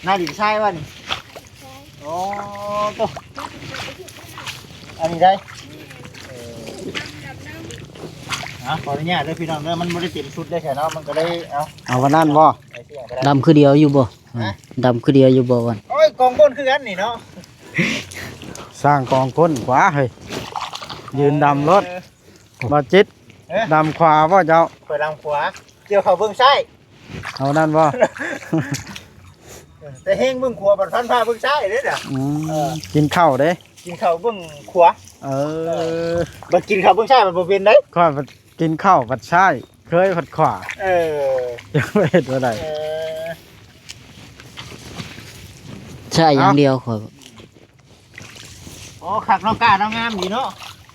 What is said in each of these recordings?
ໜ້າດິນຊາຍວ່ານີ້. ໂອ້ ໂຕ ອັນນີ້ໄດ້. ເອີ ເອົາ ຂໍອະນຸຍາດເດີພີ່ນ້ອງເດີ ມັນບໍ່ໄດ້ເຕັມຊຸດເດ້ຊະເນາະ ມັນກໍເລີຍ ເອົາ ເອົາອັນນັ້ນບໍ່? ດຳຄືດຽວຢູ່ບໍ່? ຮະ? ດຳຄືດຽວຢູ່ບໍ່ວັນ? ໂອ້ຍ ກອງກົ້ນຄືກັນນີ້ເນາະ. ສ້າງກອງກົ້ນຂວາເຮີ້ຍ ຢືນດຳໂລດ. ເອີ ບໍ່ຈິດ ເອີ ດຳຂວາບໍ່ເຈົ້າ? ຂ້ອຍດຳຂວາ ກ່ຽວເຂົ້າເບື້ອງຊ້າຍ. ເອົານັ້ນບໍ່? ເອີ ແຕ່ແຮງເບື້ອງຂວາບັດພັນພາເບື້ອງຊ້າຍເດ້ນະ. ອືມ ເອີ ກິນເຂົ້າເດ້ ກິນເຂົ້າເບື້ອງຂວາ. ເອີ ເອີ ບັດກິນເຂົ້າເບື້ອງຊ້າຍມັນບໍ່ເປັນເດ້. ຂ້ອຍບັດກິນເຂົ້າບັດຊ້າຍ ເຄີຍບັດຂວາ. ເອີ ຈະໄປເຮັດບໍ່ໄດ້. ເອີ ຊ້າຍຢ່າງດຽວຂ້ອຍ. ໂອ້ ຄັກເນາະ ກ້າເນາະ ງາມດີເນາະ.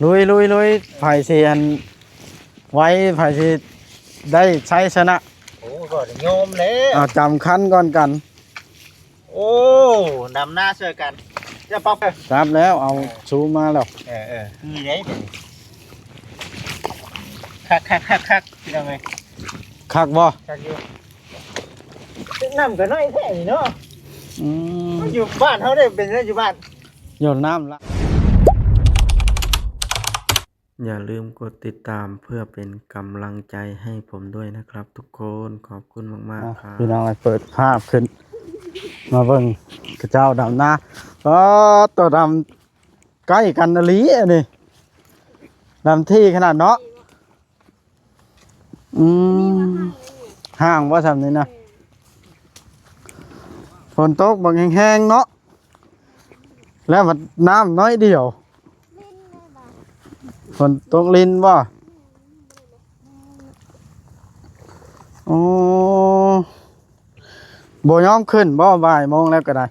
ລຸຍ ລຸຍ ລຸຍ ໃຜຊິອັນໄວ ໃຜຊິໄດ້ໄຊຊະນະ. ໂອ້ ກໍຍອມແລ້ວ ເອົາຈຳຄັນກ່ອນກັນ. ໂອ້ ດຳນາຊ່ວຍກັນ ຈະປັບ ຈັບແລ້ວ ເອົາ ເອີ ຊູມາແລ້ວ. ເອີ ເອີ ຄືເດ້ ຄັກໆໆ ພີ່ນ້ອງເອີຍ. ຄັກບໍ່? ຄັກຢູ່. ນ້ຳກໍນ້ອຍແທ້ນີ້ເນາະ. ອືມ ຢູ່ບ້ານເຮົາໄດ້ເປັນຢູ່ບ້ານ ຍ້ອນນ້ຳລະ. ຢ່າລືມກົດຕິດຕາມເພື່ອເປັນກຳລັງໃຈໃຫ້ຜົມດ້ວຍນະຄັບທຸກຄົນ. ຂອບຄຸນມາກໆ ເອົາ ຄັບ ພີ່ນ້ອງ ເປີດພາບຂຶ້ນມາເບິ່ງເຂົາເຈົ້າດຳນາ. ອໍ ໂຕດຳໃກ້ກັນອີ່ຫຼີອັນນີ້ ດຳຖີ່ຂະໜາດເນາະ. ອືມ ຫ່າງບໍ່ຊ່ຳນີ້ນະ. ເອີ ຝົນຕົກບັກແຮງໆເນາະ ແລ້ວບັດນ້ຳໜ້ອຍດຽວ. ຝົນຕົກລິນບໍ່? ໂອ້ ບໍ່ຍອມຂຶ້ນບໍ່? ບ່າຍໂມງແລ້ວກໍໄດ້.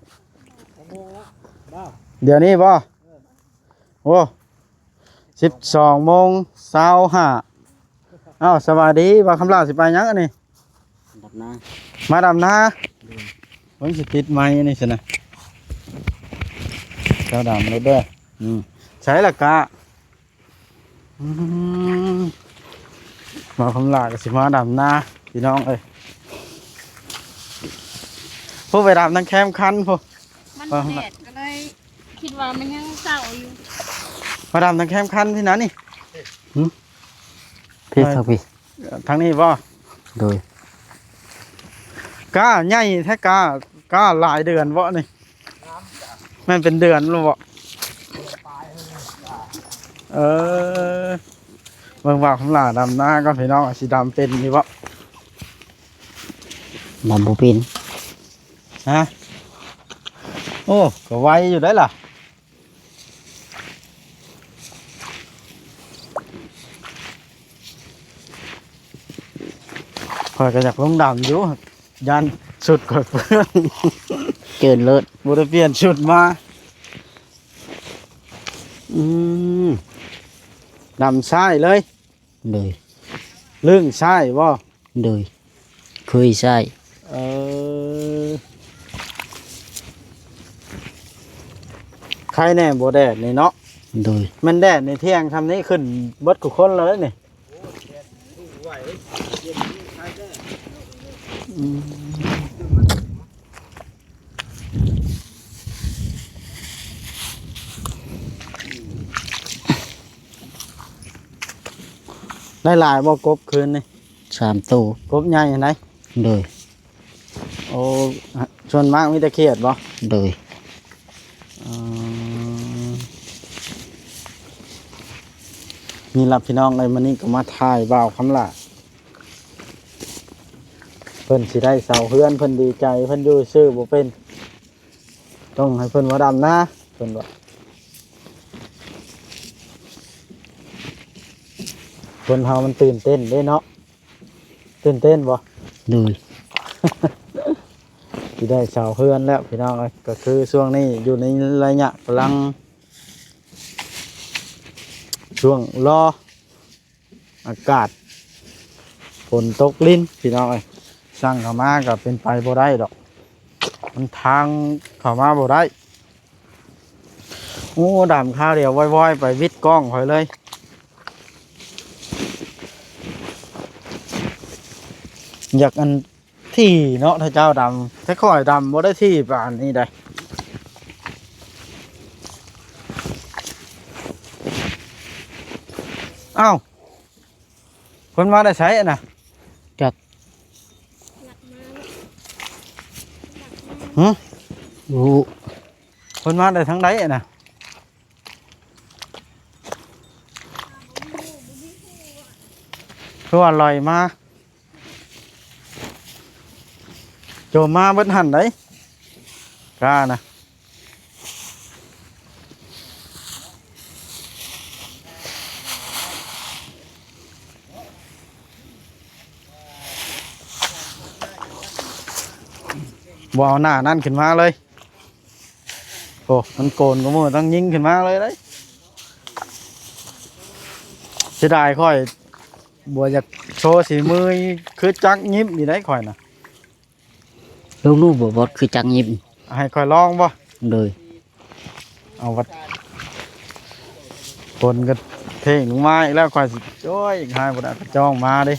ດຽວນີ້ບໍ່? ໂອ້ ສິບສອງໂມງຊາວຫ້າ. ອ້າວ ສະບາຍດີ ບ່າວຄຳຫຼ້າ ຊິໄປຫຍັງອັນນີ້? ດຳນາ ມາດຳນາ. ໂດຍ ເບິ່ງຊິຕິດໄມອັນນີ້ຊັ້ນນະ. ເຈົ້າດຳໂລດເດີ. ອືມ ໃສລະກະ ອືມ ບ່າວຄຳຫຼ້າກໍຊິມາດຳນາ ພີ່ນ້ອງເອີຍ. ຜູ້ໄປດຳທາງແຄມຄັນຜູ້ ມັນແດດກໍເລີຍ ຄິດວ່າມັນຍັງເຊົ້າຢູ່. ມາດຳທາງແຄມຄັນພີ້ນະນີ້. ຫຶ ພີ້ ເອີ ທາງພີ້ ທາງນີ້ບໍ່? ໂດຍ ກ້າໃຫຍ່ແທ້ ກ້າ ກ້າຫຼາຍເດືອນບໍ່ນີ້? ແມ່ນເປັນເດືອນແລ້ວບໍ່? ເອີ ເບິ່ງວ່າຄຳຫຼ້າດຳນາກ່ອນ ພີ່ນ້ອງ ຊິດຳເປັນຢູ່ບໍ່? ດຳບໍ່ເປັນ. ຮະ? ໂອ້ ກໍໄວຢູ່ໄດ໋ລະ. ຂ້ອຍກໍຢາກລົງດຳຢູ່ ຢ້ານຊຸດຂ້ອຍເປື້ອນ ເຈີນເລີດ ບໍ່ໄດ້ປ່ຽນຊຸດມາ. ອືມ ດຳຊ້າຍເລີຍ. ໂດຍ ລຶ້ງຊ້າຍບໍ່? ໂດຍ ເຄີຍຊ້າຍ. ເອີ ໄຄແດ່ບໍ່ແດດນີ້ເນາະ. ໂດຍ ແມ່ນແດດນີ້ທ່ຽງຊ່ຳນີ້ຂຶ້ນເບິດທຸກຄົນແລ້ວນີ້. ອືມ ໄດ້ຫຼາຍບໍ່ກົບຄືນນີ້? ສາມໂຕ. ກົບໃຫຍ່ຫັ້ນໃດ? ໂດຍ. ໂອ້ ສ່ວນມາກມີແຕ່ຂຽດບໍ່? ໂດຍ. ເອີ ນີ້ລະພີ່ນ້ອງເອີຍ ມື້ນີ້ກໍມາຖ່າຍບ່າວຄຳຫຼ້າ ເພິ່ນຊິໄດ້ເຊົາເຮືອນ ເພິ່ນດີໃຈ ເພິ່ນຢູ່ຊື່ບໍ່ເປັນ ຕ້ອງໃຫ້ເພິ່ນມາດຳນາ ເພິ່ນວ່າ. ຄົນເຮົາມັນຕື່ນເຕັ້ນເດ້ເນາະ. ຕື່ນເຕັ້ນບໍ່? ໂດຍ. ຊິໄດ້ເຊົາເຮືອນແລ້ວພີ່ນ້ອງເອີຍ ກໍຄືຊ່ວງນີ້ຢູ່ໃນໄລຍະກຳລັງ ຊ່ວງລໍອາກາດຝົນຕົກລິນພີ່ນ້ອງເອີຍ. ຊ່າງເຂົ້າມາກໍເປັນໄປບໍ່ໄດ້ດອກ ມັນທາງເຂົ້າມາບໍ່ໄດ້. ໂອ້ ດຳຄາວດຽວວອຍໆ ໄປວິດກ້ອງຂ້ອຍເລີຍ. ຢາກອັນ ຖີ່ເນາະ ຖ້າເຈົ້າດຳ ແຕ່ຂ້ອຍດຳບໍ່ໄດ້ຖີ່ປານນີ້ໃດ. ອ້າວ ເພິ່ນມາແຕ່ໃສຫັ້ນນະ? ຈັກ ຫຶ? ບໍ່ຮູ້ ເພິ່ນມາແຕ່ທາງໃດຫັ້ນນະ? ຄືວ່າລອຍມາ ໂຈມມາເບິດຫັ້ນໃດ໋ ກ້ານະ. ບໍ່ເອົາໜ້ານັ້ນຂຶ້ນມາເລີຍ. ໂອ້ ມັນໂກນກວ່າໝູ່ ຕ້ອງຍິງຂຶ້ນມາເລີຍເດ້. ເສຍດາຍຂ້ອຍບໍ່ຢາກໂຊສີມື ຄືຈັກຍິບນີ້ໄດ໋ຂ້ອຍນະ. ລອງດູບໍ່ບອດ ຄືຈັກຍິບ. ໃຫ້ຂ້ອຍລອງບໍ່? ໂດຍ. ເອົາວັດ ຝົນກໍເພງລົງມາອີກແລ້ວ ຂ້ອຍຊິ ໂອ້ຍ ຫາຍບໍ່ໄດ້ ກະຈ້ອງມາເດ້.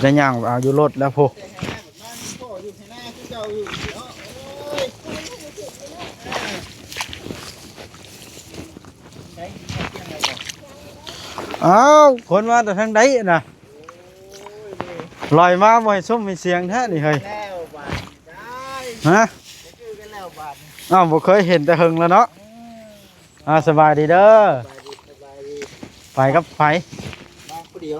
ໄດ້ຍ່າງເອົາຢູ່ລົດແລ້ວພຸ້ນ. ອ້າວ ຄົນມາແຕ່ທາງໃດນະ? ລອຍມາບໍ່ໃຫ້ຊຸ່ມໃຫ້ສຽງແທ້ນີ້ເຮີ້ຍ. ຮະ? ອ້າວ ບໍ່ເຄີຍເຫັນແຕ່ເຫິງແລ້ວເນາະ. ອ່າ ສະບາຍດີເດີ. ສະບາຍດີ ສະບາຍດີ. ໄປກັບໃຜ? ມາຜູ້ດຽວ.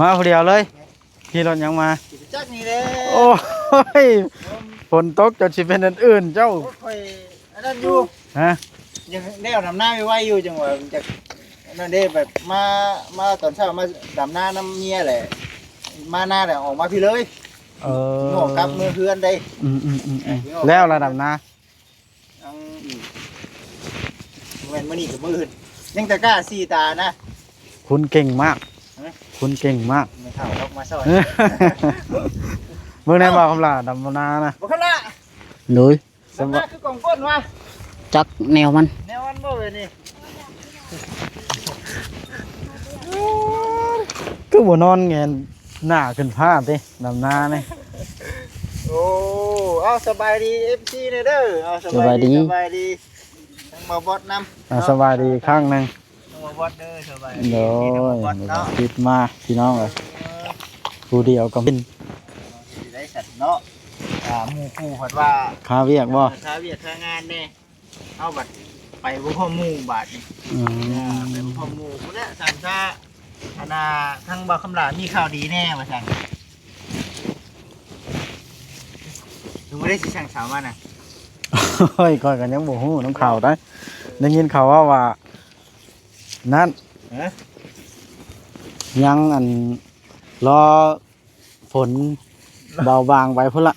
ມາຜູ້ດຽວເລີຍ? ແມ່ນ. ຂີ່ລົດຫຍັງມາ? ຂີ່ຈັກນີ້ແຫຼະ. ໂອ້ຍ ຝົນຕົກຈົນຊິເປັນອັນອື່ນເຈົ້າ. ໂອ້ຍ ຂ້ອຍອັນນັ້ນຢູ່. ຮະ? ຍັງແນວດຳນາໄວໆຢູ່ ຈັ່ງວ່າຈະອັນນັ້ນເດ້ ແບບມາ ມາຕອນເຊົ້າ ມາດຳນານຳເມຍແຫຼະ ມານາແລ້ວອອກມາພີ້ເລີຍ. ເອີ ຊິອອກກັບເມືອເຮືອນເດ້. ອືມໆໆໆ ແລ້ວລະດຳນາ? ຍັງອີກ ແມ່ນມື້ນີ້ກັບມື້ອື່ນ ຍັງແຕ່ກ້າສີ່ຕານະ. ຄຸນເກັ່ງມາກ. ຮະ? ຄຸນເກັ່ງມາກ. ແມ່ເຖົ້າອອກມາຊ່ອຍ. ເບິ່ງແດ່ ເອົ້າ ບ່າວຄຳຫຼ້າດຳນານະ. ບ່າວຄຳຫຼ້າ. ໂດຍ. ດຳນາຄືກອງກົ້ນວະ. ຈັກແນວມັນ ແນວມັນບໍ່ເວີຍນີ້. ຄືບໍ່ນອນແງນໜ້າຂຶ້ນຟ້າຕິ ດຳນານີ້. ໂອ້ ເອົາ ສະບາຍດີ ເອັຟຊີ ແດ່ເດີ. ເອົາ ສະບາຍດີ ສະບາຍດີ ສະບາຍດີ ທັງບ່າວບອດນຳ. ອ່າ ເນາະ ສະບາຍດີອີກຄັ້ງໜຶ່ງ ທັງບ່າວບອດເດີ. ສະບາຍດີ ໂດຍ ທີ່ທັງບ່າວບອດເນາະ ຕິດມາພີ່ນ້ອງເອີຍ. ເອີ ຜູ້ດຽວກໍເປັນ ເຮັດໄດ້ສັດເນາະ. ອ່າ ໝູ່ຄູ່ເພິ່ນວ່າຄາວຽກບໍ່? ເອີ ຄາວຽກຄາງານແດ່. ເຮົາບັດໄປບໍ່ພໍ້ໝູ່ບາດນີ້. ອືມ ເອີ ໄປບໍ່ພໍ້ໝູ່ພຸ້ນແຫຼະ. ສັນຊະ ອັນນ່າ ທາງບ່າວຄຳຫຼ້າມີຂ່າວດີແດ່ວ່າຊັ້ນ. ຍັງບໍ່ໄດ້ຊິສັ່ງສາວມານະ. ໂອ້ຍ ຂ້ອຍກໍຍັງບໍ່ຮູ້ນຳຂ່າວໄດ໋. ໄດ້ຍິນຂ່າວວ່າ ວ່ານັ້ນ. ຮະ? ຍັງ ອັນ ລໍ ຝົນເບົາບາງໄປພຸ້ນລະ.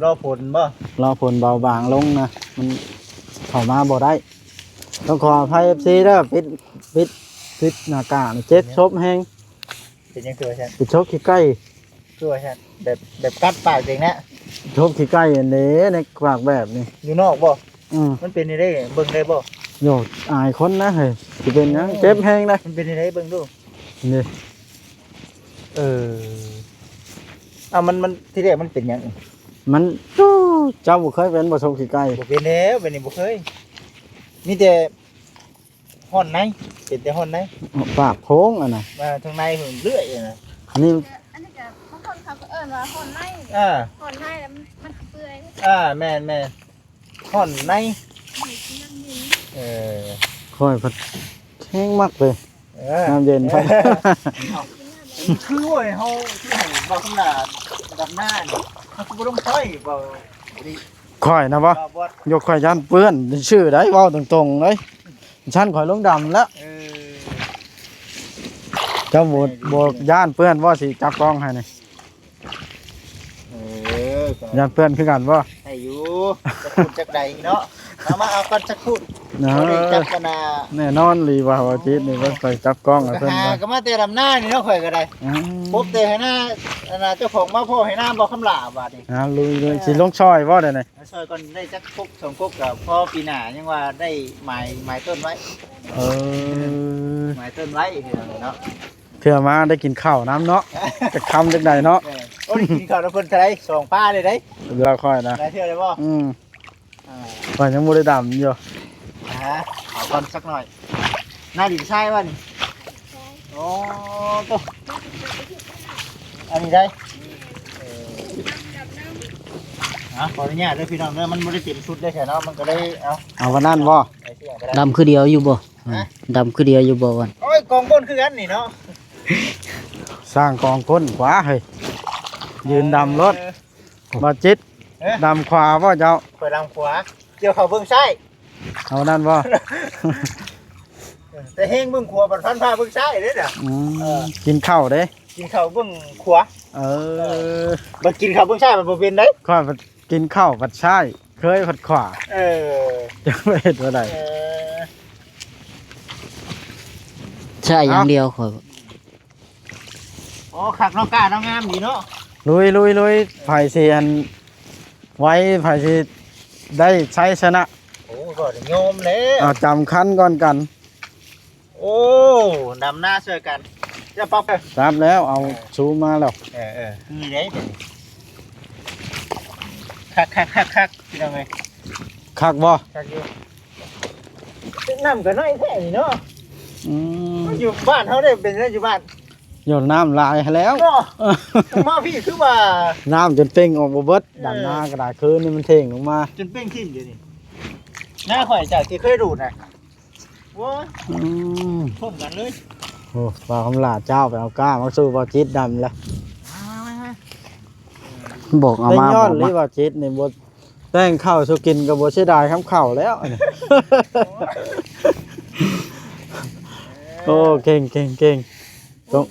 ລໍຝົນບໍ່? ລໍຝົນເບົາບາງລົງນະ ມັນເຂົ້າມາບໍ່ໄດ້. ຕ້ອງຂໍອະໄພ ເອັຟຊີ ເດີ ປິດ ປິດ ປິດໜ້າກາກ ເຈັບສົບແຮງ. ເປັນຫຍັງຄືວ່າຊັ້ນ? ເປັນສົບຂີ້ໄກ່. ຄືວ່າຊັ້ນ? ແບບ ແບບກັດປາກເອງນະ. ສົບຂີ້ໄກ່ອັນເດ້ ໃນປາກແບບນີ້. ຢູ່ນອກບໍ່? ອືມ ມັນເປັນຈັ່ງໃດ ເບິ່ງໄດ້ບໍ່? ໂຍ ອາຍຄົນນະເຮີ້ຍ. ຊິເປັນຫຍັງ? ໂອ້ ເຈັບແຮງເດ້. ມັນເປັນຈັ່ງໃດ ເບິ່ງດູ. ນີ້ ເອີ ເອົາ ມັນ ມັນ ທີແລກມັນເປັນຫຍັງ? ມັນ ເຈົ້າບໍ່ເຄີຍເປັນບໍ່ ສົບຂີ້ໄກ່? ບໍ່ເປັນແລ້ວ ແບບນີ້ບໍ່ເຄີຍ. ມີແຕ່ຮ້ອນໃນ ເປັນແຕ່ຮ້ອນໃນ ປາກໂພງອັນນະ. ມາທາງໃນເພິ່ນເລື້ອຍອັນນະ. ອັນນີ້ ອັນນີ້ກໍບາງຄົນເຂົາກໍເອີ້ນວ່າຮ້ອນໃນ. ເອີ ຮ້ອນໃນແລ້ວມັນ ມັນຊິເປື່ອຍ. ເອີ ແມ່ນໆ. ຮ້ອນໃນ. ເອີ ຂ້ອຍພັດແຮງມັກເລີຍ ເອີ ນ້ຳເຢັນ. ເອີ ຄືໂອ້ຍ ເຮົາ ຄືໃຫ້ເວົ້າຄຳລາດຳນານີ້ ເຮົາຄືບໍ່ລົງຊ່ອຍເວົ້າ. ຂ້ອຍນະບໍ່? ບໍ່ ບໍ່ ໂຍ ຂ້ອຍຢ້ານເປື້ອນຊື່ໄດ໋ ເວົ້າຕົງໆເລີຍ. ຊັ້ນຂ້ອຍລົງດຳແລ້ວ. ເອີ ເຈົ້າບໍ່ ບໍ່ຢ້ານເປື້ອນບໍ່ ຊິຈັບກ້ອງໃຫ້ນີ້? ເອີ ຢ້ານເປື້ອນຄືກັນບໍ່? ໃຫ້ຢູ່ ຈັກພຸ້ນຈັກໃດເນາະ. ເອົາມາເອົາກ່ອນຈັກພຸ້ນ. ເນາະ ບໍ່ໄດ້ຈັບກັນນະ. ແນ່ນອນອີ່ຫຼີວ່າ ວ່າຈິດນີ້ ເພິ່ນໄປຈັບກ້ອງໃຫ້ເພິ່ນ ຫາກໍມາແຕ່ດຳນານີ້ເນາະ. ຂ້ອຍກໍໄດ້ ອືມ ພົບແຕ່ໃຫ້ໜ້າ ອັນນ່າ ເຈົ້າຂອງມາພໍ້ໃຫ້ໜ້າບໍ່ຄຳຫຼາບາດນີ້. ອ່າ ລຸຍໆ ຊິລົງຊ່ອຍບໍ່ດຽວນີ້? ຊ່ອຍກ່ອນ ໄດ້ຈັກກົກສອງກົກກໍພໍ ປີໜ້າຍັງວ່າໄດ້ໝາຍ ໝາຍຕົ້ນໄວ້. ເອີ ໝາຍຕົ້ນໄວ້ເນາະ. ເທື່ອມາໄດ້ກິນເຂົ້ານຳເນາະ ຈັກຄຳຈັກໃດເນາະ. ເອີ ໂອ້ຍ ກິນເຂົ້ານຳເພິ່ນເທົ່າໃດ ສອງປາເລີຍເດ້. ເຫຼືອຂ້ອຍນະ ຫຼາຍເທື່ອແລ້ວບໍ່? ອືມ ອ່າ ຂ້ອຍຍັງບໍ່ໄດ້ດຳຢູ່. ອ່າ ເອົາກ່ອນຈັກໜ້ອຍ. ໜ້າດິນຊາຍວະນີ້? ໂອ້ ໂຕ ອັນນີ້ໄດ້. ເອີ ອ່າ ຂໍອະນຸຍາດເດີພີ່ນ້ອງເດີ ມັນບໍ່ໄດ້ເຕັມຊຸດເດ້ເນາະ ມັນກໍເລີຍ ເອົາ ເອົາອັນນັ້ນບໍ່? ດຳຄືດຽວຢູ່ບໍ່? ຮະ? ດຳຄືດຽວຢູ່ບໍ່ວັນ? ໂອ້ຍ ກອງກົ້ນຄືກັນນີ້ເນາະ. ສ້າງກອງກົ້ນຂວາເຮີ້ຍ. ຢືນດຳໂລດ. ເອີ ບ່າວຈິດ ເອີ ດຳຂວາບໍ່ເຈົ້າ? ຂ້ອຍດຳຂວາ ກ່ຽວເຂົ້າເບິ່ງຊ້າຍ. ເອົານັ້ນບໍ່? ແຕ່ແຮງເບິ່ງຂວາ ບັດພັນພາເບິ່ງຊ້າຍເດ້ນະ. ອືມ ເອີ ກິນເຂົ້າເດ້ ກິນເຂົ້າເບິ່ງຂວາ. ເອີ ເອີ ບັດກິນເຂົ້າເບິ່ງຊ້າຍ ມັນບໍ່ເປັນໄດ໋. ຂ້ອຍ ກິນເຂົ້າພັດຊ້າຍ ເຄີຍພັດຂວາ. ເອີ ຈະໄປເຮັດບໍ່ໄດ້. ເອີ ໃຊ້ຢ່າງດຽວຂ້ອຍ. ໂອ້ ຄັກເນາະ ກ້າເນາະ ງາມດີເນາະ. ລຸຍ ລຸຍ ລຸຍ ໃຜຊິອັນໄວ ໃຜຊິໄດ້ໄຊຊະນະ. ໂອ້ ກໍຍອມແລ້ວ ເອົາຈຳຄັນກ່ອນກັນ. ໂອ້ ດຳນາຊ່ວຍກັນ ຈະປັບ ຈັບແລ້ວ ເອົາ ເອີ ຊູມາແລ້ວ. ເອີໆ ຄືເດ້ ຄັກໆໆໆ ພີ່ນ້ອງເອີຍ. ຄັກບໍ່? ຄັກຢູ່ ນ້ຳກໍນ້ອຍແທ້ນີ້ເນາະ. ອືມ ຢູ່ບ້ານເຮົາເດ້ ເປັນແນວຢູ່ບ້ານ ຢູ່ນ້ຳຫຼາຍແລ້ວເນາະ. ມາພີ້ຄືວ່ານ້ຳຈົນເປ່ງອອກບໍ່ເບິດ. ເອີ ດຳນາກໍໄດ້ ຄືນນີ້ມັນເພງລົງມາ ຈົນເປ່ງຖິ້ມຢູ່ນີ້. ນາຂ້ອຍຈາກທີ່ເຄີຍດູດນະ ໂອ້ຍ ອືມ ທົ່ວມກັນເລີຍ. ໂອ້ ບ່າວຄຳຫຼ້າເຈົ້າໄປເອົາກ້າມາສູ່ບ່າວຈິດດຳລະ. ມາໆໆ ບອກເອົາມາ ໄດ້ຍ້ອນ ບອກມາ ຫຼືບ່າວຈິດນີ້ບໍ່ແຕ່ງເຂົ້າສູ່ກິນກໍບໍ່ເສຍດາຍຄຳເຂົ້າແລ້ວ. ໂອ້ ເກັ່ງໆໆ ຕ້ອງ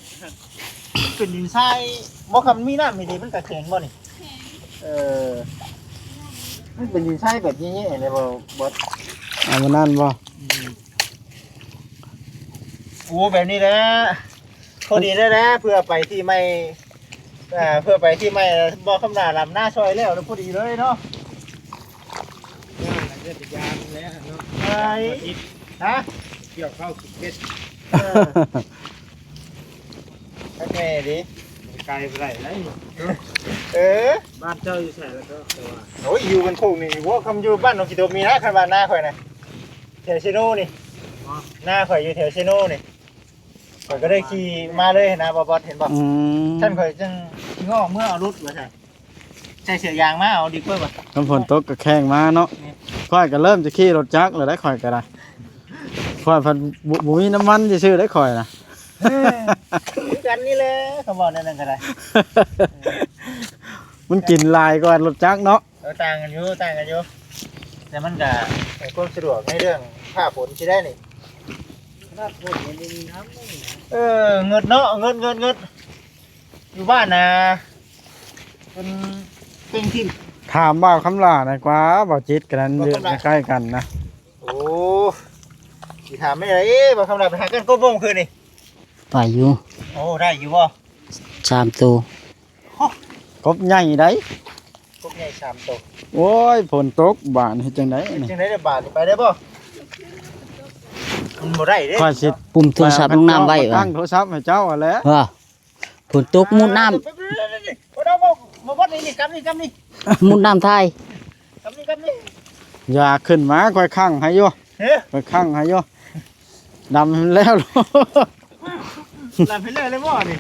ເປັນດິນຊາຍບໍ່? ຄັນມີນ້ຳດີໆ ມັນກະແຂງບໍ່ນີ້? ແຂງ. ເອີ ມັນເປັນດິນຊາຍແບບແຍ່ໆ ແລ້ວບໍ່ ບໍ່ ເອົາມານັ້ນບໍ່? ອືມ ໂອ້ ແບບນີ້ແຫຼະ ພໍດີແລ້ວແຫຼະ ເພື່ອໄປທີ່ໃໝ່ ເອີ ເພື່ອໄປທີ່ໃໝ່ ບ່າວຄຳຫຼ້າດຳນາຊ່ອຍແລ້ວ ພໍດີເລີຍເນາະ. ເອີ ເຮັດຍາແລ້ວເນາະ ເອີຍ ຮະ ກ່ຽວເຂົ້າກິນເພັດ. ເອີ ຄັກແນ່ເດ ໄກບໍ່ໄດ້ໄດ໋. ເອີ ບ້ານເຈົ້າຢູ່ໃສລະກໍ ແຕ່ວ່າ ໂອ້ຍ ຢູ່ບ້ານໂຄກນີ້ບໍ່? ຄັນຢູ່ບ້ານໜອງຂີ້ຕົມນີ້ນະ ຄັນວ່ານາຂ້ອຍນະ ແຖວເຊໂນນີ້. ນາຂ້ອຍຢູ່ແຖວເຊໂນນີ້ ຂ້ອຍກໍໄດ້ຂີ່ມາເລີຍນະ ບໍ່ບອດ ເຫັນບໍ່? ອືມ ຊັ້ນຂ້ອຍຈັ່ງຊິງໍ້ເມືອເອົາລົດວ່າຊັ້ນ. ໃສ່ເສື້ອຢາງມາເອົາດີກວ່າວ່າ ຄັນຝົນຕົກກໍແຂ່ງມາເນາະ. ແມ່ນ ຂ້ອຍກໍເລີ່ມຈະຂີ່ລົດຈັກແລ້ວໄດ໋ ຂ້ອຍກໍໄດ້. ຂ້ອຍພັດບໍ່ ບໍ່ມີນ້ຳມັນຊື່ໆໄດ໋ຂ້ອຍນະ. ເອີ ຄືກັນນີ້ແຫຼະ ຄຳເວົ້າແນວນັ້ນກໍໄດ້. ມັນກິນຫຼາຍກວ່າລົດຈັກເນາະ. ເອີ ຕ່າງກັນຢູ່ ຕ່າງກັນຢູ່ ແຕ່ມັນກະໃຫ້ຄວາມສະດວກໃນເລື່ອງຟ້າຝົນຊິໄດ້ນີ້. ຂະໜາດຝົນຍັງບໍ່ມີນ້ຳເລີຍນະ. ເອີ ເງິດເນາະ ເງິດ ເງິດ ເງິດ ຢູ່ບ້ານນະ ເປັນ ເປັນທີ່ ຖາມບ່າວຄຳຫຼ້ານະກວ່າ ບ່າວຈິດກັນນັ້ນ ບໍ່ຄຳຫຼ້າ ຢູ່ໃກ້ກັນນະ. ໂອ້ ຊິຖາມແມ່ນໃດ ບ່າວຄຳຫຼ້າໄປຫາກັນກົບບໍ່ມື້ຄືນນີ້? ໄປຢູ່. ໂອ້ ໄດ້ຢູ່ບໍ່? ສາມໂຕ. ໂອ້ ກົບໃຫຍ່ໃດ໋ ກົບໃຫຍ່ສາມໂຕ. ໂອ້ຍ ຝົນຕົກບາດເຮັດຈັ່ງໃດນີ້? ເຮັດຈັ່ງໃດລະບາດນີ້ ໄປໄດ້ບໍ່? ມັນບໍ່ໄດ້ເດ້ ຂ້ອຍຊິປຸ່ມໂທລະສັບລົງນ້ຳໄວ້ ຕັ້ງໂທລະສັບໃຫ້ເຈົ້າຫັ້ນແຫຼະ. ເອີ ຝົນຕົກມຸດນ້ຳ ເອົາ ເອົາ ເອົາ ເອົາ ນີ້ ກຳນີ້ ກຳນີ້ ມຸດນ້ຳຖ່າຍ ກຳນີ້ ກຳນີ້. ຢ່າຂຶ້ນມາ ຂ້ອຍຂັງໃຫ້ຢູ່. ເອີ ຂ້ອຍຂັງໃຫ້ຢູ່ ດຳໃຫ້ແລ້ວ ດຳໃຫ້ແລ້ວເລີຍບໍ່ນີ້?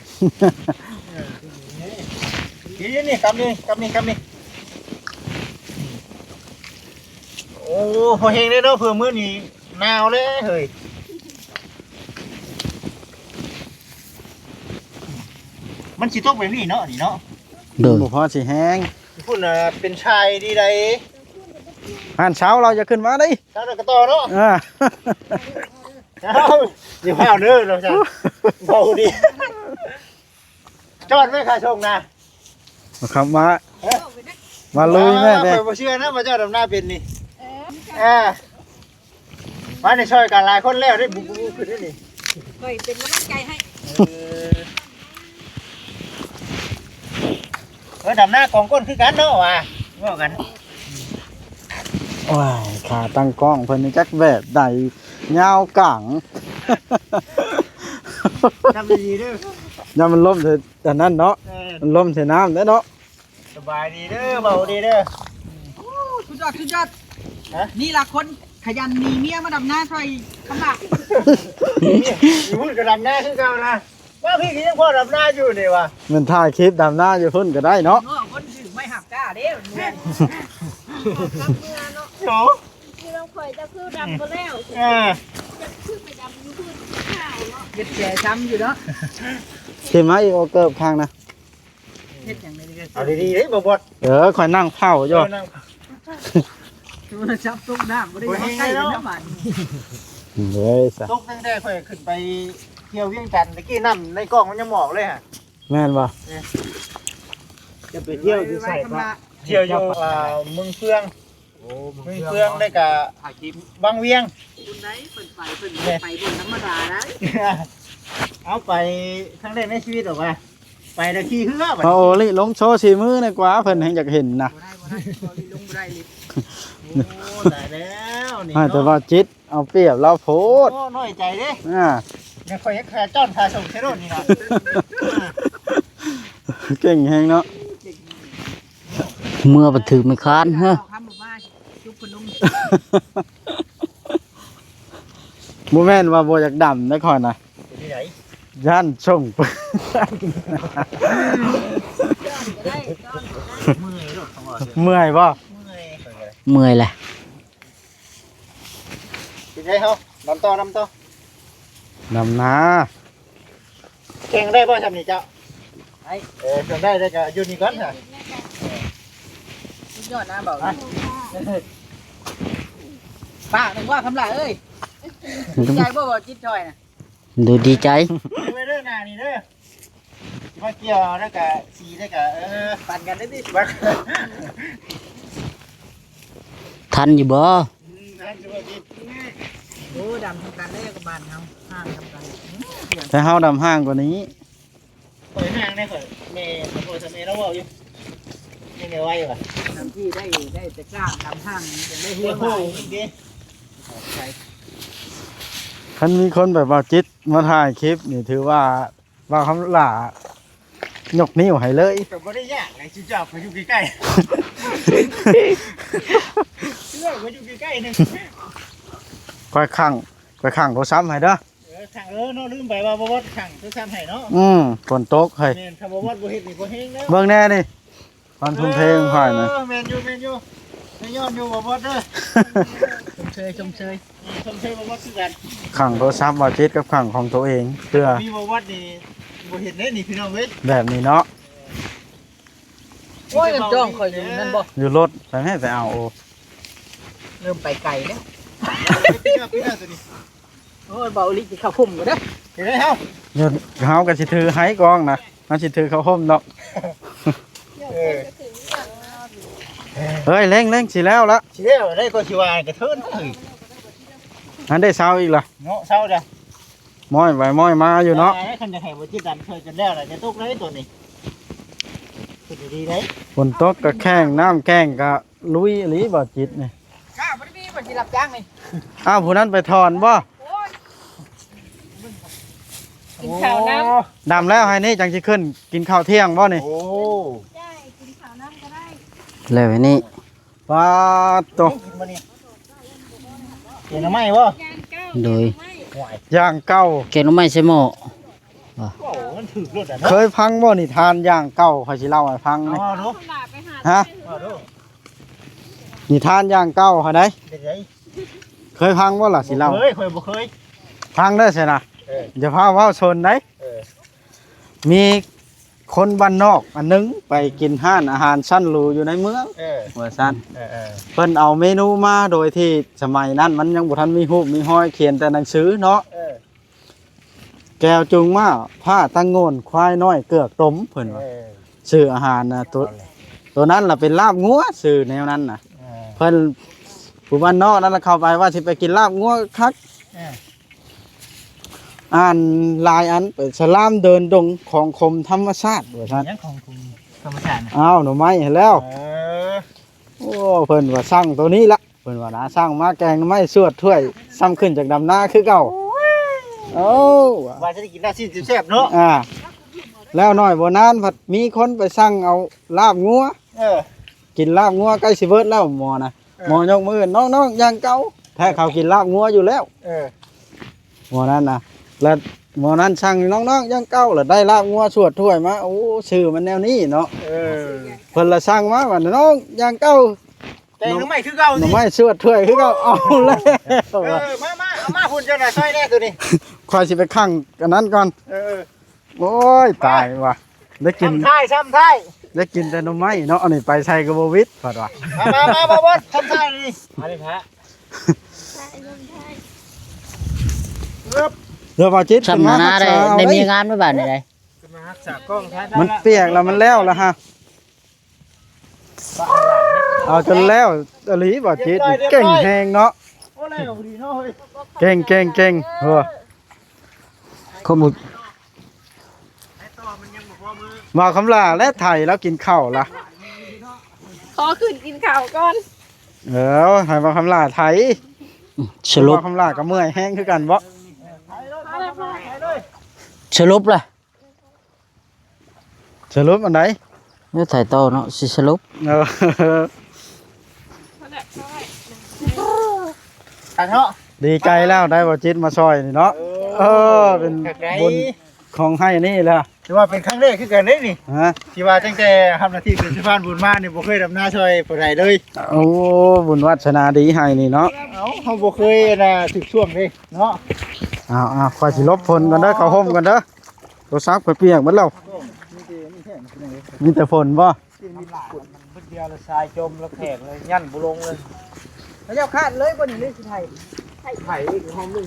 ນີ້ ນີ້ ກຳນີ້ ກຳນີ້ ກຳນີ້. ໂອ້ ພໍແຮງເດ້ເນາະ ເພື່ອມື້ນີ້ໜາວເດ້ເຮີ້ຍ. ມັນຊິຕົກແບບນີ້ເນາະ ນີ້ເນາະ. ໂດຍ ບໍ່ພໍຊິແຮງ ພຸ້ນນະ ເປັນຊາຍດີໃດ. ຫັ້ນເຊົາ ລາວຢ່າຂຶ້ນມາເດ້ ເຊົາແລ້ວກໍຕໍ່ເນາະ. ເອີ ເອົ້າ ຢ່າຟ້າວເດີ ເຮົາຊັ້ນ ເວົ້າດີ ຈອດໄວ້ຂ້າສົ່ງນະ. ມາ ມາ ເອີ ມາລຸຍແມ່ເດ້. ຂ້ອຍບໍ່ເຊື່ອນະວ່າເຈົ້າດຳນາເປັນນີ້. ເອີ ເອີ ມາໃນຊ່ອຍກັນຫຼາຍຄົນແລ້ວເດ້ ບຸບໆຂຶ້ນເດ້ນີ້. ຂ້ອຍເປັນກຳລັງໃຈໃຫ້. ເອີ ເອີ ດຳນາກອງກົ້ນຄືກັນເນາະວ່າ ເວົ້າກັນ. ໂອ້ຍ ຂາຕັ້ງກ້ອງເພິ່ນຈັກແບບໃດ ຍາວກາງ. ຈັບດີໆເດີ. ຢ້ານມັນລົ້ມໃສ່ອັນນັ້ນເນາະ ເອີ ມັນລົ້ມໃສ່ນ້ຳເດ້ເນາະ. ສະບາຍດີເດີ ເບົາດີເດີ. ໂອ້ ສຸດຍອດ ສຸດຍອດ. ຮະ? ນີ້ລະຄົນຂະຫຍັນໜີເມຍມາດຳນາຊ່ອຍຄຳລະ. ຢູ່ພຸ້ນກໍດຳນາຄືເກົ່ານະ. ມາພີ້ກໍຍັງພໍດຳນາຢູ່ນີ້ຫວາ. ແມ່ນຖ່າຍຄລິບດຳນາຢູ່ພຸ້ນກໍໄດ້ເນາະ. ເອີ ຄົນຖືກໄມ້ຫາບກ້າເດ້ ໂອ້ ຄືລາງຂ້ອຍຈະຄືດຳບໍ່ແລ້ວ. ເອີ ຈະຄືໄປດຳຢູ່ພຸ້ນຂາວເນາະ. ເຮັດແຈຊ້ຳຢູ່ເນາະ. ຊິມາອີກ ເອົາເກີບຂ້າງນະ. ເຮັດຫຍັງໃນນີ້? ເອົາດີໆເດ້ບໍ່ບອດ. ເອີ ຂ້ອຍນັ່ງເຝົ້າຢູ່. ເອີ ນັ່ງ ໂທລະສັບຕົກນ້ຳ ບໍ່ໄດ້ເອົາໃຊ້ນຳບາດນີ້. ເອີຍ ຕົກຕັ້ງແຕ່ຂ້ອຍຂຶ້ນໄປທ່ຽວວຽງຈັນ ຕະກີ້ນ້ຳໃນກ້ອງມັນຍັງບໍ່ອອກເລີຍຫະ. ແມ່ນບໍ່? ເອີ ຈະໄປທ່ຽວຢູ່ໃສ? ທ່ຽວຢູ່ ອ່າ ເມືອງເຟືອງ. ໂອ້ ເມືອງເຟືອງ ເມືອງເຟືອງ ແລ້ວກະວັງວຽງ. ບຸນໃດເພິ່ນໄປ ເພິ່ນໄປບໍ່ທຳມະດາໃດ. ເອົາໄປຄັ້ງແລກໃນຊີວິດອອກວ່າ ໄປແລ້ວຂີ່ເຮືອບັດນີ້. ເອົາໂອລິລົງໂຊສີມືແດ່ກວ່າ ເພິ່ນແຮ່ງຢາກເຫັນນະ. ບໍ່ໄດ້ ບໍ່ໄດ້ ບໍ່ໄດ້ ລົງບໍ່ໄດ້ເລີຍ. ໂອ້ ຕາຍແລ້ວນີ້. ໃຫ້ແຕ່ວ່າຈິດເອົາປຽບລາວໂພດ. ໂອ້ ນ້ອຍໃຈເດ້. ອ່າ ດຽວຂ້ອຍເຮັດຄ່າຈ້ອນຄ່າສົ່ງໃສ່ໂລດນີ້ນະ. ເກັ່ງແຮງເນາະ. ເມື່ອບັນທຶກໄມ່ຄ້ານເຮີ. ບໍ່ແມ່ນວ່າບໍ່ຢາກດຳໄດ໋ຂ້ອຍນະ. ເປັນຈັ່ງໃດ? ຢ້ານສົ່ງ ເມື່ອຍໂລດ. ເມື່ອຍບໍ່? ເມື່ອຍ ເມື່ອຍແຫຼະ. ເປັນໄງເຮົາ ດຳຕໍ່ ດຳຕໍ່ ດຳນາ. ແຂ່ງໄດ້ບໍ່ຊ່ຳນີ້ເຈົ້າ? ໄດ້. ເອີ ແຂ່ງໄດ້ ໄດ້ກໍຢູ່ນີ້ກ່ອນຫະ. ສຸດຍອດນະເບົາ. ປາກໜຶ່ງວ່າຄຳຫຼ້າເອີຍ. ດີໃຈບໍ່ ບໍ່ຈິດຊ່ອຍນະ? ດູດີໃຈ. ໄວ້ເດີໜ້ານີ້ເດີ. ມາກ່ຽວແລ້ວກະສີແລ້ວກະ ເອີ ປັ່ນກັນເດ້ຕິ. ທັນຢູ່ບໍ່? ອືມ ທັນຢູ່ບໍ່ຕິ. ໂອ້ ດຳຊຳກັນເດ້ກັບບ້ານເຮົາ ຫ່າງຊຳກັນ. ແຕ່ເຮົາດຳຫ່າງກວ່ານີ້. ຂ້ອຍຫ່າງແດ່ ຂ້ອຍ ແມ່ ພໍ່ຊະແມ່ລາວເວົ້າຢູ່ ຍັງໄດ້ໄວວ່າ ດຳທີ່ໄດ້ ໄດ້ແຕ່ກ້າມ ດຳຫ່າງຍັງໄດ້ເຮືອຫຼາຍ. ໂອ້ໂຫ ເດ້ ຄັນມີຄົນແບບວ່າຈິດມາຖ່າຍຄລິບນີ້ ຖືວ່າ ບ່າວຄຳຫຼ້າຍົກນິ້ວໃຫ້ເລີຍ. ກໍບໍ່ໄດ້ຍາກໃດ ຊິເຈົ້າໄປຢູ່ໃກ້ໆ ເຈົ້າໄປຢູ່ໃກ້ໆໜຶ່ງ. ຂ້ອຍຂັງ ຂ້ອຍຂັງໂທລະສັບໃຫ້ເດີ. ເອີ ຂັງ ເອີ ເນາະ ລືມໄປວ່າບໍ່ວອດຂັງໂທລະສັບໃຫ້ເນາະ. ອືມ ຝົນຕົກເຮີຍ. ແມ່ນ ຖ້າບໍ່ວອດບໍ່ເຮັດນີ້ບໍ່ແຮງແລ້ວ. ເບິ່ງແດ່ນີ້ ຄວາມທຸ່ມເທຂອງຂ້ອຍນະ. ເອີ ແມ່ນຢູ່ ແມ່ນຢູ່ ໃຫ້ຍ້ອນຢູ່ບໍ່ວອດເດີ. ຊົມເຊີຍ ຊົມເຊີຍ ຊົມເຊີຍບໍ່ວອດຄືກັນ. ຂັງໂທລະສັບບ່າວຈິດກັບຂັງຂອງໂຕເອງ ເພື່ອມີບໍ່ວອດນີ້ບໍ່ເຮັດເດ້ນີ້ພີ່ນ້ອງເອີຍ ແບບນີ້ເນາະ. ໂອ້ຍ ຈ້ອງຂ້ອຍຢູ່ນັ້ນບໍ່? ຢູ່ລົດ ໄປແມ່ໄປເອົາ. ໂອ້ ເລີ່ມໄປໄກແລ້ວ. ໂອ້ຍ ເບົາອີ່ຫຼີ ຊິເຂົ້າຄຸມກໍໄດ້. ເຮັດໃດເຮົາ? ເຮົາກໍຊິຖືໄຫກ້ອງນະ ເຮົາຊິຖືເຂົ້າຫົ່ມດອກ. ເອີ ເຮີ້ຍ ເລັ່ງໆ ຊິແລ້ວລະ ຊິແລ້ວໄດ໋ ກໍຊິວ່າກະເທີນເອີຍ. ອັນໄດ້ເຊົາອີກລະເນາະ ເຊົາເດີ. ມ້ອຍໄປມ້ອຍມາຢູ່ເນາະ. ຄັນຈະໃຫ້ບໍ່ຈິດດຳຊ່ວຍກັນແລ້ວລະ ຈະຕົກເລີຍໂຕນີ້. ຄິດດີໆເດ້. ຝົນຕົກກໍແຂງ ນ້ຳແຂງກໍລຸຍອີ່ຫຼີບໍ່ຈິດນີ້. ກ້າບໍ່ໄດ້ມີບໍ່ຈິດຮັບຈ້າງນີ້. ອ້າວ ຜູ້ນັ້ນໄປຖອນບໍ່? ໂອ້ຍ ກິນເຂົ້ານຳ. ໂອ້ ດຳແລ້ວໃຫ້ນີ້ຈັ່ງຊິຂຶ້ນກິນເຂົ້າທ່ຽງບໍ່ນີ້? ໂອ້ ໄດ້ ກິນເຂົ້ານຳກໍໄດ້. ແລ້ວໃຫ້ນີ້ ປາດໂຕ ກິນບໍ່ນີ້? ແກງໜໍ່ໄມ້ບໍ່? ໂດຍ ແກງເຂົ້າ ແກງໜໍ່ໄມ້ໃສ່ໝໍ້. ໂອ້ ມັນຖືກໂລດອະເນາະ. ເຄີຍຟັງບໍ່ນິທານຢ່າງເກົ່າ? ຂ້ອຍຊິເລົ່າໃຫ້ຟັງ. ເອົາເວົ້າດູ. ຮະ? ເວົ້າດູ. ນິທານຢ່າງເກົ່າຫັ້ນໃດ໋. ເປັນໃດ? ເຄີຍຟັງບໍ່ລະ? ຊິເລົ່າ. ບໍ່ເຄີຍ ຂ້ອຍບໍ່ເຄີຍ. ຟັງເດີຊັ້ນນະ. ເອີ ຢ່າພາເວົ້າຊົນໃດ໋. ເອີ ມີຄົນບ້ານນອກອັນໜຶ່ງໄປກິນຮ້ານອາຫານຊັ້ນຫຼູຢູ່ໃນເມືອງ. ເອີ ວ່າຊັ້ນ. ເອີໆ ເພິ່ນເອົາເມນູມາໂດຍທີ່ສະໄໝນັ້ນມັນຍັງບໍ່ທັນມີຮູບມີຮອຍ ຂຽນແຕ່ໜັງສືເນາະ. ເອີ ແກ້ວຈູງມ້າ ພ້າຕັ້ງໂງນ ຄວາຍນ້ອຍເກືອກຕົ້ມ ເພິ່ນວ່າ. ເອີ ຊື່ອາຫານນະ ໂຕ ເອົາແຫຼະ ໂຕນັ້ນລະເປັນລາບງົວ ຊື່ແນວນັ້ນນະ. ເອີ ເພິ່ນ ຜູ້ບ້ານນອກນັ້ນລະເຂົ້າໄປວ່າຊິໄປກິນລາບງົວຄັກ. ເອີ ອ່ານລາຍອັນ ໄປສະຫຼາມເດີນດົງ ຂອງຂົມທຳມະຊາດ ວ່າຊັ້ນ. ຫຍັງຂອງຂົມທຳມະຊາດນະ? ອ້າວ ໜໍ່ໄມ້ຫັ້ນແລ້ວ. ເອີ ໂອ້ ເພິ່ນວ່າສັ່ງໂຕນີ້ລະ ເພິ່ນວ່ານະ ສັ່ງມາແກງໜໍ່ໄມ້ສວດຖ້ວຍ ສ່ຳຂຶ້ນຈາກດຳນາຄືເກົ່າ. ໂອ້ ວ່າຈະໄດ້ກິນລາບຊີ້ນແຊບໆເນາະ. ອ່າ ແລ້ວໜ້ອຍບໍ່ນານພັດມີຄົນໄປສັ່ງເອົາລາບງົວ ເອີ ກິນລາບງົວໃກ້ຊິເບິດແລ້ວໝໍນະ ເອີ ໝໍຍົກມືຂຶ້ນ ນ້ອງໆ ຢ່າງເກົ່າ ແທ້ເຂົາກິນລາບງົວຢູ່ແລ້ວ ເອີ ໝໍນັ້ນນະ ແລ້ວໝໍນັ້ນສັ່ງ ນ້ອງໆ ຢ່າງເກົ່າ ແລ້ວໄດ້ລາບງົວຊວດຖ້ວຍມາ ໂອ້ ຊື່ມັນແນວນີ້ເນາະ ເອີ ເພິ່ນລະສັ່ງມາວ່າ ນ້ອງຢ່າງເກົ່າ ແກງໜໍ່ໄມ້ຄືເກົ່າ ໜໍ່ໄມ້ຊວດຖ້ວຍຄືເກົ່າ ເອົາແລ້ວ ເອີ ມາໆ ເອົາມາພຸ້ນ ເຈົ້ານາຍຊ່ອຍແດ່ໂຕນີ້ ຂ້ອຍຊິໄປຂັງອັນນັ້ນກ່ອນ ເອີ ໂອ້ຍ ຕາຍວ່າ ໄດ້ກິນ ຊ້ຳທ້າຍ ຊ້ຳທ້າຍ ໄດ້ກິນແຕ່ໜໍ່ໄມ້ເນາະ ອັນນີ້ໄປໃສກໍບໍ່ຫວິດ ເພິ່ນວ່າ ມາ ມາ ມາ ບໍ່ ບໍ່ ຊ້ຳທ້າຍນີ້ ມາເລີຍພະ ເດີ ບ່າວຈິດ ຊ້ຳໜ້າ ຂຶ້ນມາຮັກສາເອົາ ໄດ້ ໄດ້ມີງານໄວ້ບາດນີ້ໄດ໋ ຂຶ້ນມາຮັກສາກ້ອງ ມັນປຽກແລ້ວ ມັນແລ້ວລະຮະ ເອົາຈົນແລ້ວອີ່ຫຼີ ບ່າວຈິດ ເກັ່ງແຮງເນາະ ໂອ້ ແລ້ວດີເນາະເຮີ້ຍ ເກັ່ງ ເກັ່ງ ເກັ່ງ ເອີ ຄົນບໍ່ ບ່າວຄຳຫຼ້າແລະໄຖລາວກິນເຂົ້າລະ ຂໍຂຶ້ນກິນເຂົ້າກ່ອນ ເອີ ໃຫ້ບ່າວຄຳຫຼ້າໄຖ ສະຫຼຸບ ບ່າວຄຳຫຼ້າກໍເມື່ອຍແຮງຄືກັນເບາະ ສະຫຼຸບລະ ສະຫຼຸບອັນໃດ ແລ້ວຖ່າຍຕໍ່ເນາະ ຊິສະຫຼຸບ ເອີ ຄັກເນາະ ດີໃຈແລ້ວໄດ້ບ່າວຈິດມາຊ່ອຍນີ້ເນາະ ເອີ ເອີ ເປັນບຸນຂອງໃຫ້ນີ້ແຫຼະ ຖືວ່າເປັນຄັ້ງແລກຄືກັນເດ້ນີ້ ຮະ ທີ່ວ່າຕັ້ງແຕ່ຮັບໜ້າທີ່ເປັນສະພານບຸນມານີ້ ບໍ່ເຄີຍດຳນາຊ່ອຍຜູ້ໃດເລີຍ ໂອ້ ບຸນວາດສະໜາດີໃຫ້ນີ້ເນາະ ເອົ້າ ເຮົາບໍ່ເຄີຍນະ ຖືກຊ່ວງເດ້ເນາະ ເອົາໆ ຂ້ອຍຊິຫຼົບຝົນກ່ອນເດີ ເຂົ້າຮົ່ມກ່ອນເດີ ໂທລະສັບຂ້ອຍປຽກເບິດແລ້ວ ມີແຕ່ຝົນບໍ່ ເບິດດຽວລະຊາຍຈົມລະແຂກເລີຍ ຍັນບໍ່ລົງເລີຍ ເຂົາເຈົ້າຄາດເລີຍບໍ່ນີ້ ຫຼືຊິໄຖ ໄຖອີກຫ້ອງໜຶ່ງ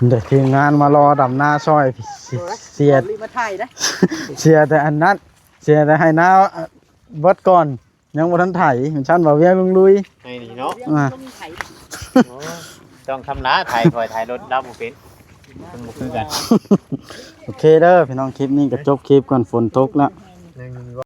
ເດີ ທີມງານມາລໍດຳນາຊ່ອຍ ເສຍ ມາໄຖໄດ໋ ເສຍແຕ່ອັນນັ້ນ ເສຍແຕ່ໄຮ່ນາເບິດກ່ອນ ຍັງບໍ່ທັນໄຖ ມັນຊັ້ນວ່າວຽກລຸງລຸຍ ໃຫ້ນີ້ເນາະ ອ່າ ໂອ້ ຕ້ອງຄຳຫຼາໄຖ ຂ້ອຍໄຖລົດລາວບໍ່ເປັນ ເພິ່ນບໍ່ຄືກັນ ໂອເຄເດີພີ່ນ້ອງ ຄລິບນີ້ກໍຈົບຄລິບກ່ອນ ຝົນຕົກແລ້ວ